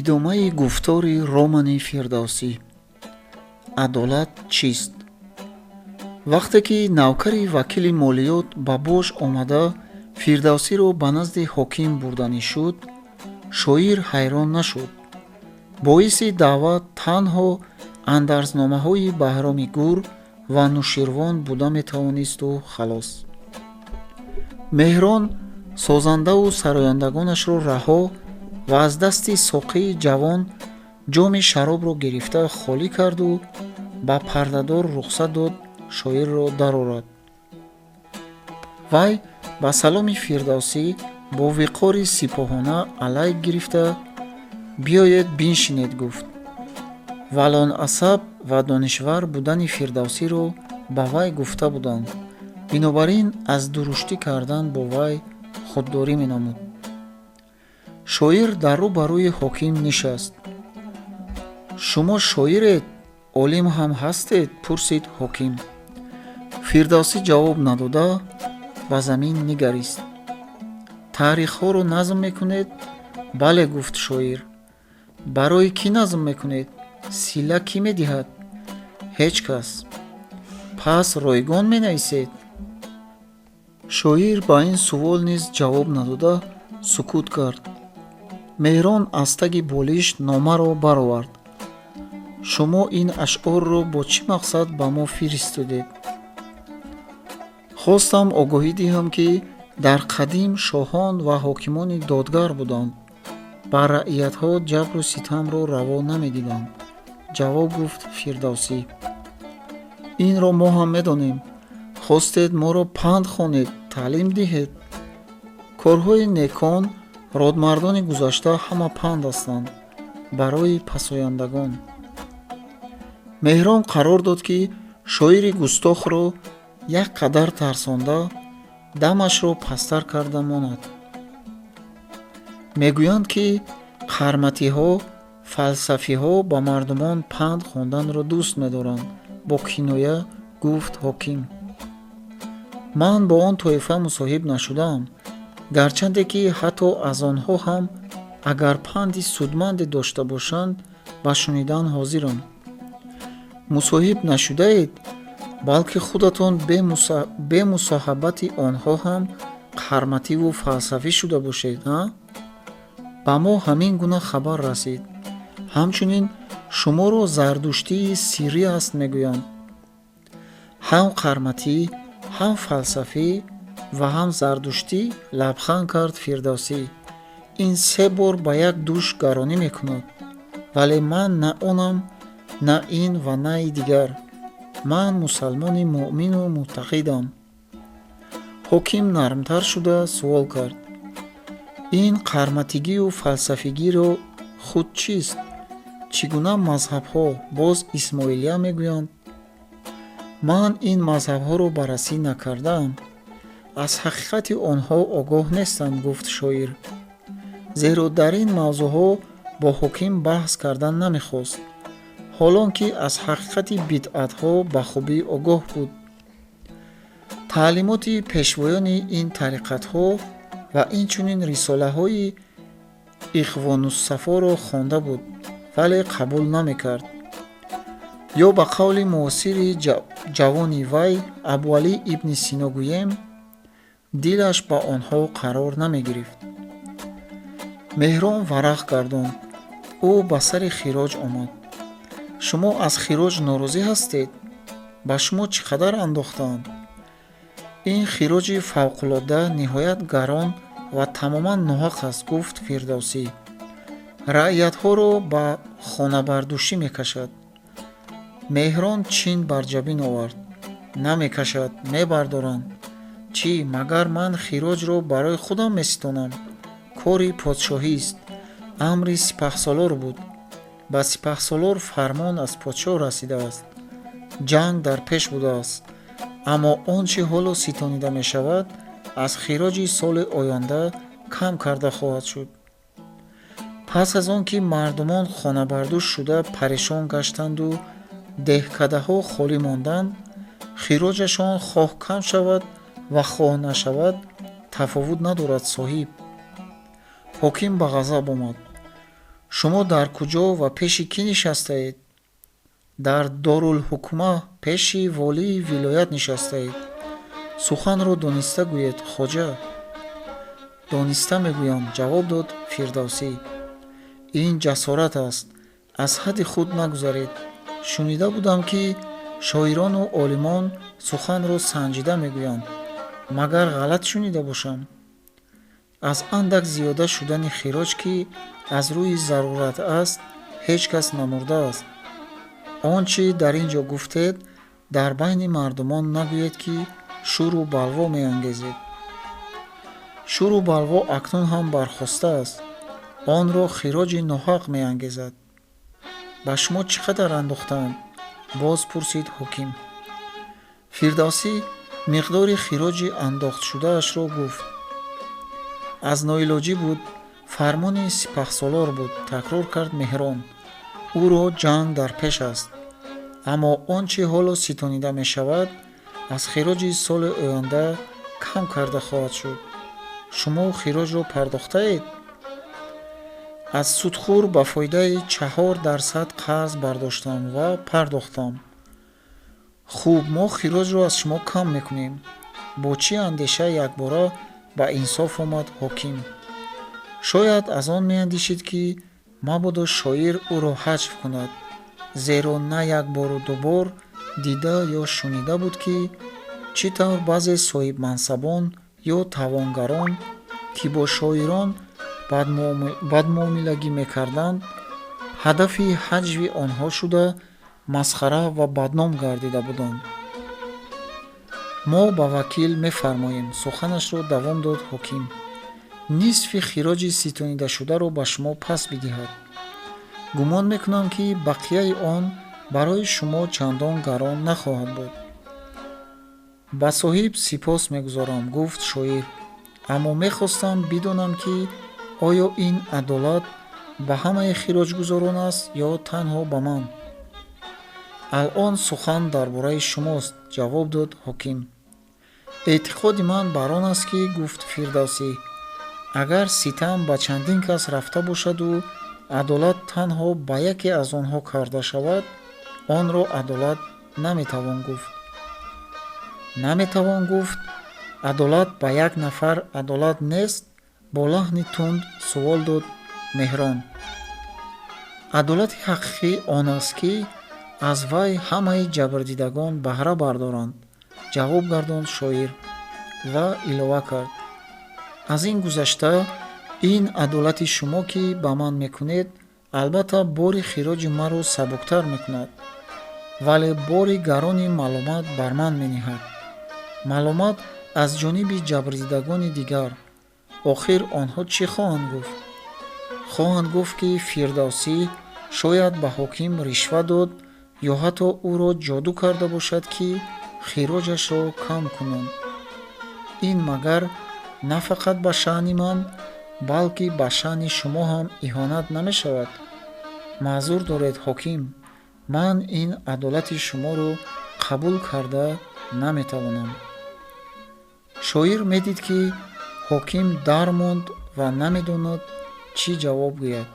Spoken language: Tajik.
Идомаи гуфтори романи Фирдавсӣ. Адолат чист? Вақте ки навкари вакили молиёт ба бош омада, Фирдавсиро ба назди ҳоким бурданӣ шуд, шоир ҳайрон нашуд. Боиси даъват танҳо андарзномаҳои Баҳроми Гур ва Нуширвон буда метавонисту халос. Меҳрон созандаву сарояндагонашро раҳо ва аз дасти соқии ҷавон ҷоми шаробро гирифта холӣ карду ба пардадор рухсат дод шоирро дарорад. Вай ба саломи Фирдавсӣ бо виқори сипоҳона алайк гирифта, «Биёед, биншинед», гуфт. Валонасаб ва донишвар будани Фирдавсиро ба вай гуфта буданд, бинобар ин аз дуруштӣ кардан бо вай худдорӣ менамуд. Шоир дар рӯ ба рӯи ҳоким нишаст. «Шумо шоиред, олим ҳам ҳастед?» — пурсид ҳоким. Фирдавсӣ ҷавоб надода, ба замин нигарист. «Таърихҳоро назм мекунед?» «Бале», — гуфт шоир. «Барои кӣ назм мекунед? Силла кӣ медиҳад?» «Ҳеҷ кас». «Пас ройгон менависед?» Шоир ба ин суол низ ҷавоб надода, сукут кард. Меҳрон аз таги болишт номаро баровард. «Шумо ин ашъорро бо чӣ мақсад ба мо фиристодед?» «Хостам огоҳӣ диҳам, ки дар қадим шоҳон ва ҳокимони додгар буданд, ба раиятҳо ҷабру ситамро раво намедиданд», — ҷавоб гуфт Фирдавсӣ. «Инро мо ҳам медонем. Хостед моро панд хонед, таълим диҳед?» «Корҳои некон родмардони гузашта ҳама панд ҳастанд барои пасояндагон». Меҳрон қарор дод, ки шоири густохро як қадар тарсонда, дамашро пасттар карда монад. «Мегӯянд, ки қарматиҳо, фалсафиҳо ба мардумон панд хонданро дӯст медоранд», — бо киноя гуфт ҳоким. «Ман бо он тоифа мусоҳиб нашудаам, гарчанде ки ҳатто аз онҳо ҳам агар панди судманде дошта бошанд, ба шунидан ҳозирам». «Мусоҳиб нашудаед, балки худатон бе мусоҳабати онҳо ҳам қармативу фалсафӣ шуда бошед, а? Ба мо ҳамин гуна хабар расид. Ҳамчунин шуморо зардуштии сиррӣ аст мегӯянд». «Ҳам қарматӣ, ҳам фалсафӣ ва ҳам зардуштӣ», — лабханд кард Фирдавсӣ. «Ин се бор ба як дӯш гаронӣ мекунад. Вале ман на онам, на ин ва наи дигар. Ман мусалмони муъмину мӯътақидам». Ҳоким нармтар шуда суол кард: «Ин қарматигию фалсафигиро худ чист? Чӣ гуна мазҳабҳо? Боз исмоилия мегӯянд». «Ман ин мазҳабҳоро баррасӣ накардаам, аз ҳақиқати онҳо огоҳ нестам», — гуфт шоир, зеро дар ин мавзӯъҳо бо ҳоким баҳс кардан намехост, ҳолон ки аз ҳақиқати бидъатҳо ба хубӣ огоҳ буд. Таълимоти пешвоёни ин тариқатҳо ва инчунин рисолаҳои Ихвонуссафоро хонда буд, вале қабул намекард. Ё ба қавли муосири ҷавони вай, Абуалӣ ибни Сино гӯем, дилаш ба онҳо қарор намегирифт. Меҳрон варақ гардонд. Ӯ ба сари хироҷ омад. «Шумо аз хироҷ норозӣ ҳастед? Ба шумо чӣ қадар андохтаанд?» «Ин хироҷи фавқулодда ниҳоят гарон ва тамоман ноҳақ аст», — гуфт Фирдавсӣ. «Раиятҳоро ба хонабардӯшӣ мекашад». Меҳрон чин бар ҷабин овард: «Намекашад, мебардоранд. Чӣ, магар ман хироҷро барои худам меситонам? Кори подшоҳист. Амри сипаҳсолор буд. Ба сипаҳсолор фармон аз подшоҳ расидааст. Ҷанг дар пеш будааст, аммо он чӣ ҳоло ситонида мешавад, аз хироҷи соли оянда кам карда хоҳад шуд. Пас аз он ки мардумон хонабардӯш шуда парешон гаштанду деҳкадаҳо холӣ монданд, хироҷашон хоҳ кам шавад ва хоҳ нашавад, тафовут надорад, соҳиб». Ҳоким ба ғазаб омад. Шумо дар куҷо ва пеши кӣ нишастаед? Дар Дорулҳукума пеши волии вилоят нишастаед. Суханро дониста гӯед, хоҷа. Дониста мегӯям, ҷавоб дод Фирдавсӣ. Ин ҷасорат аст. Аз ҳадди худ нагузаред. Шунида будам, ки шоирону олимон суханро санҷида мегӯянд. Магар ғалат шунида бошам? Аз андак зиёда шудани хироҷ, ки аз рӯи зарурат аст, ҳеҷ кас намурдааст. Он чӣ дар ин ҷо гуфтед, дар байни мардумон нагӯед, ки шӯру балво меангезед. Шӯру балво акнун ҳам бархостааст. Онро хироҷи ноҳақ меангезад. Ба шумо чӣ қадар андохтаанд? Боз пурсид ҳоким. Фирдавсӣ миқдори хироҷи андохтшудаашро гуфт. Аз ноилоҷӣ буд, фармони сипаҳсолор буд, такрор кард Меҳрон. Ӯро ҷанг дар пеш аст. Аммо он чӣ ҳоло ситонида мешавад, аз хироҷи соли оянда кам карда хоҳад шуд. Шумо хироҷро пардохтаед? Аз судхӯр ба фоидаи 4% қарз бардоштам ва пардохтам. Хуб, мо хироҷро аз шумо кам мекунем. Бо чӣ андеша якбора ба инсоф омад ҳоким? Шояд аз он меандешид, ки мабодо шоир ӯро ҳаҷв кунад, зеро на як бору дубор дида ё шунида буд, ки чӣ тавр баъзе соҳибмансабон ё тавонгарон, ки бо шоирон бадмуомилагӣ мекарданд, ҳадафи ҳаҷви онҳо шуда, масхара ва бадном гардида буданд. Мо ба вакил мефармоем, суханашро давом дод ҳоким, нисфи хироҷи ситонидашударо ба шумо пас бидиҳад. Гумон мекунам, ки бақияи он барои шумо чандон гарон нахоҳад буд. Ба соҳиб сипос мегузорам, гуфт шоир, аммо мехостам бидонам, ки оё ин адолат ба ҳамаи хироҷгузорон аст ё танҳо ба ман? Алъон сухан дар бораи шумост, ҷавоб дод ҳоким. Эътиқоди ман бар он аст, ки, гуфт Фирдавсӣ, агар ситам ба чандин кас рафта бошаду адолат танҳо ба яке аз онҳо карда шавад, онро адолат наметавон гуфт. Наметавон гуфт адолат ба як нафар адолат нест? Бо лаҳни тунд суол дод Меҳрон. Адолати ҳақиқӣ он аст, ки аз вай ҳамаи ҷабрдидагон баҳра бардоранд, ҷавоб гардонд шоир ва илова кард: аз ин гузашта, ин адолати шумо, ки ба ман мекунед, албатта бори хироҷи маро сабуктар мекунад, вале бори гарони маломат бар ман мениҳад, маломат аз ҷониби ҷабрдидагони дигар. Охир онҳо чӣ хоҳанд гуфт? Хоҳанд гуфт, ки Фирдавсӣ шояд ба ҳоким ришва дод ё ҳатто ӯро ҷоду карда бошад, ки хироҷашро кам кунанд. Ин магар на фақат ба шаъни ман, балки ба шаъни шумо ҳам иҳонат намешавад? Маъзур доред, ҳоким, ман ин адолати шуморо қабул карда наметавонам. Шоир медид, ки ҳоким дармонд ва намедонад чӣ ҷавоб гӯяд.